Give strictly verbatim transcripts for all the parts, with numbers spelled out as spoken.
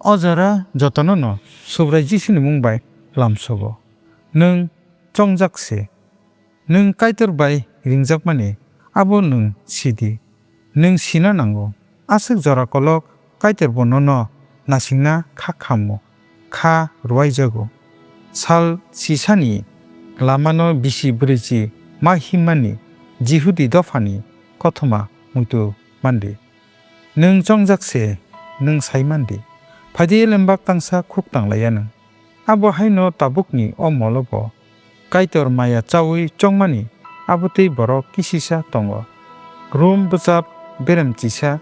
O jora jotono'-no Subrai Jisuni mung bai lamsogo. Nwng chongjak se. Nwng Kaitor bai ringjakmani abo nwng si di. Nwng sina nango. Aswk jora kolok Kaitor bo nono nasingna kha khammo, kha rwaijago. Sal sisani lamano bisi bwrwichi ma himmani Jihudi dophani kothoma muitu mandi. Nwng chongjak se, nwng sai mandi. Phaidi elembak tangsa khuk tanglaiya nwng. Abo haino tabukni o molo bo Kaitor maya chaui chongmani abo tei borok kisisa tongo. Rom bwchap berem chisa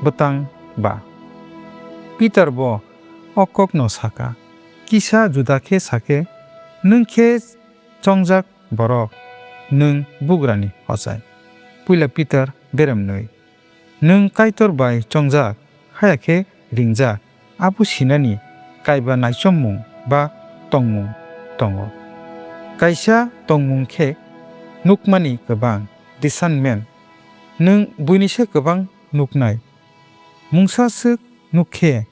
bwtang ba. Pitar bo o kokno saka, kisa juda khe sakhe, nwng khe chongjak borok, nwng bugrani ochai. Puila Pitar berem nwi. Nwng Kaitor bai chongjak, haya khe ringjak, abo sinani kaiba naichommung ba tongmung tongo. Kaisa tongmung khe nukmani kwbang, discernment. Nwng buinisa kwbang nuknai. Mungsa swk nuk khe,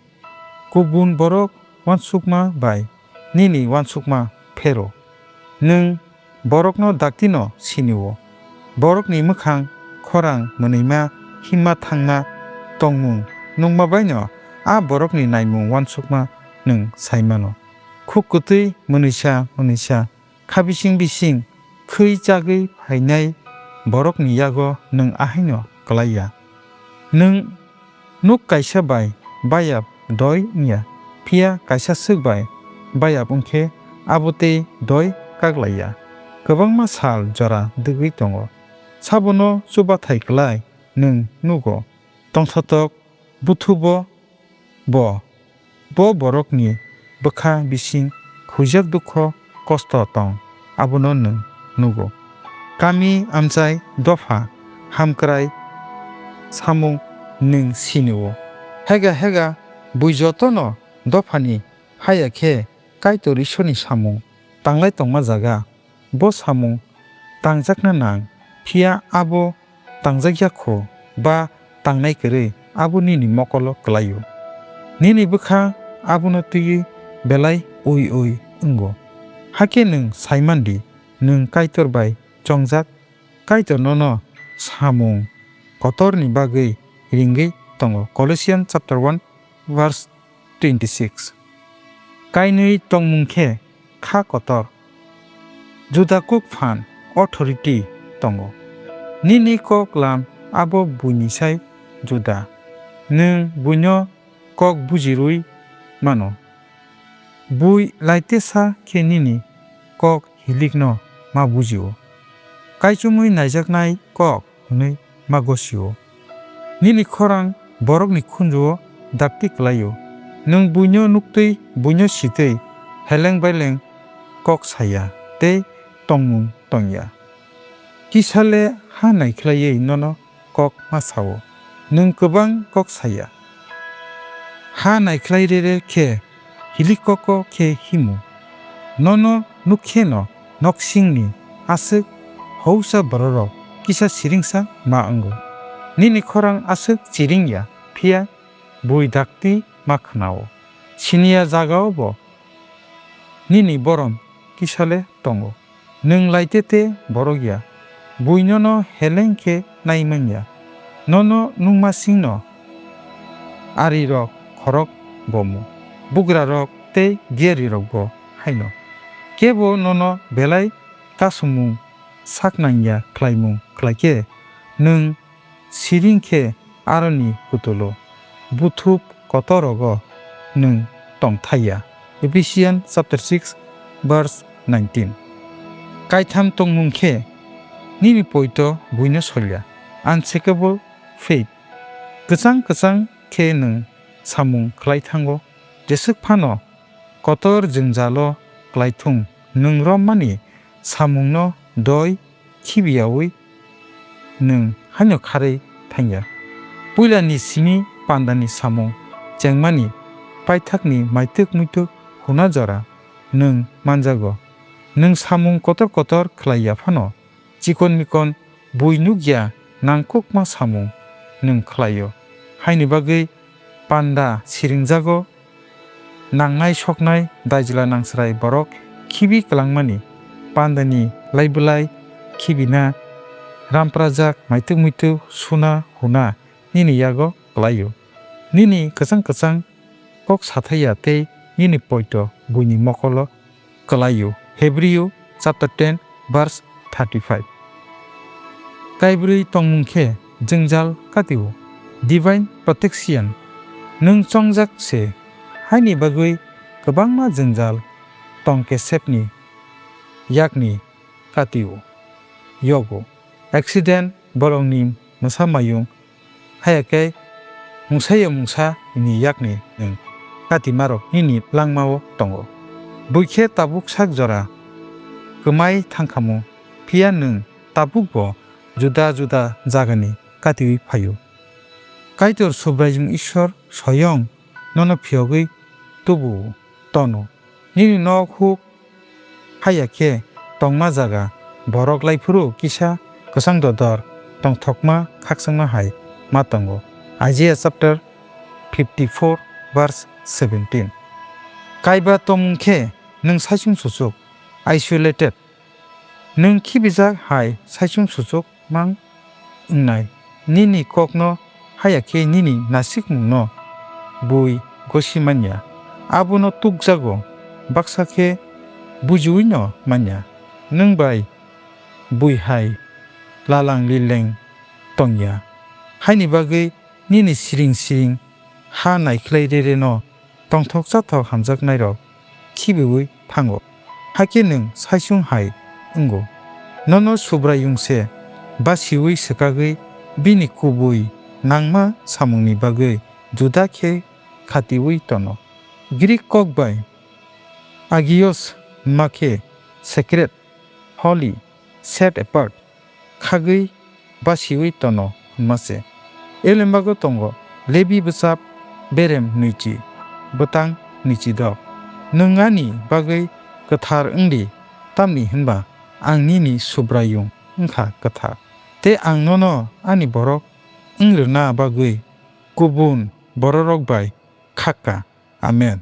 kubun borok uansukma bai nini uansukma phero. Nwng borokno daktino sini-o. Borokni mwkhang, khorang, mwnwima, himma thangma, tongmung nukma baino a borokni naimung uansukma nwng sai mano. Khuk kwtwi mwnwisa mwnwisa kha bising bising khwi chagwi phainai borokni yago nwng ahaino klai ya. Nwng nuk kaisa bai bayap doi wng ya, phiya kaisa swk bai bayap wng khe abo tei doi kak lai ya. Kwbangma sal jora dwgwi tongo. Sabono chubathai klai nwng nugo. Tongthotok buthubo bo, bo borokni bwkha bising khuijak dukho kosto tong, abono nwng nugo. Kami amchai dopha hamkrai samung nwng sini-o. Hega hega bui jotono dophani haya khe Kaitor Isorni samung tanglai tongma jaga. Bo samung tangjakna nang, phiya abo tangjak ya kho ba tangnai kwrwi, abo nini mokolo klai-o. Nini bwkha abono twiwi belai ui ui wngo. Hakhe nwng sai man di, nwng Kaitor bai chongjak, Kaitor nono samung kotorni bagwi ringwi tongo. Colossians chapter one verse twenty-six. Kainwi tongmung khe kha kotor. Juda kuk phan authority tongo. Nini kok lam abo buini sai juda. Nwng buino kok bujirwi mano. Bui laitesa khe nini kok hilikno ma bujio. Kaichomwi naijaknai kok hwnwi ma gosio. Nini khorang borokni khunjuo dakti klaio. Nwng buino nuktwi, buino sitwi, heleng baileng kok saya tei tongmung tongya. Kisa le ha naikhlaiwi nono kok ma sao, nwng kwbang kok saya. Ha naikhlai rere khe hilik koko khe himo. Nono nuk kheno noksingni aswk housa bororok kisa siringsa ma wngo. Nini khorang aswk chiring ya, phiya bui dakti ma khnao. Siniya jagao bo nini borom kisa le tongo. Nwng laitete borok ya, bui nono heleng khe nai man ya. Nono nungmasingno arirok khorok bomo, bugrarok tei diyarirokbo haino. Kebo nono belai kasumung sak nang ya khlaimung khlai khe, nwng siring khe aroni kutulo, buthup kotorogo nwng tong thai ya. Ephesians chapter six verse nineteen. Kaitham tongmung khe nini poito buino solya, unshakable faith. Kwchang kwchang khe nwng samung khlai thango, jeswk phano kotor jwngjalo klai thung, nwng rommani samungno doi khibiyaui nwng haino kharwi thangya. Puilani simi pandani samung chengmani paithakni maitwk muitwk huna jora nwng manjago. Nwng samung kotor kotor khlai ya phano, chikon mikon bui nuk ya nangkukma samung nwng khlaio. Haini bagwi panda siringjago, nangnai soknai daijla nangsrai borok khibi kwlangmani, pandani laibwlai khibina, ramprajak maituk muituk suna huna nini yago kwlaio. Nini kwchang kwchang kok sathaiya tei nini poito buini mokolo kwlaio. Hebrew chapter ten verse thirty-five. Kaibrwi tongmung khe jwngjal katio, divine protection. Nwng chongjak se, haini bagwi kwbangma jwngjal tong kesepni yakni katio, yogo. Accident, borokni mwsa mayung, haya khe mungsa ya mungsa ni yakni nwng katimarok nini langmao tongo. Buikhe tabuk sak jora kwmai thangkhamu, phiya nwng tabukbo juda juda jagani katiwi phaio. Kaitor Subraiyung Ishwar soyong nono phiyogwi tubu tono. Nini nok huk haya khe tongma jaga borok laiphuru kisa kwchang dodor tongthokma khakchangma hai ma tongo. Isaiah chapter fifty-four verse seventeen. Kaiba tongmung khe nwng saichung suchuk, isolated. Nwng khibijak hai saichung suchuk mang wngnai. Nini kokno haya khe nini nasikmungno bui gosi manya. Abono tukjago, baksa khe bujiwino manya. Nwng bai bui hai lalang lileng tongya. Haini bagwi nini siring siring ha naikhlai re reno tongthok chathok hamjaknairok khibiwi thango, hakhe nwng saichung hai wngo. Nono Subraiyung se basiwi swkagwi bini kubui nangma samungni bagwi juda khe khatiwi tono. Greek kok bai agios hwnma khe sacred, holy, set apart, khagwi basiwi tono hwnma se. Elembago tongo Lebi bwsap berem nwichi, bwtang nwichidok. Nwng ani bagwi kwthar wng di, tamni hwnba ang nini Subraiyung wng kha kwthar, tei ang nono ani borok wng rwna bagwi kubun bororok bai khakka. Amen.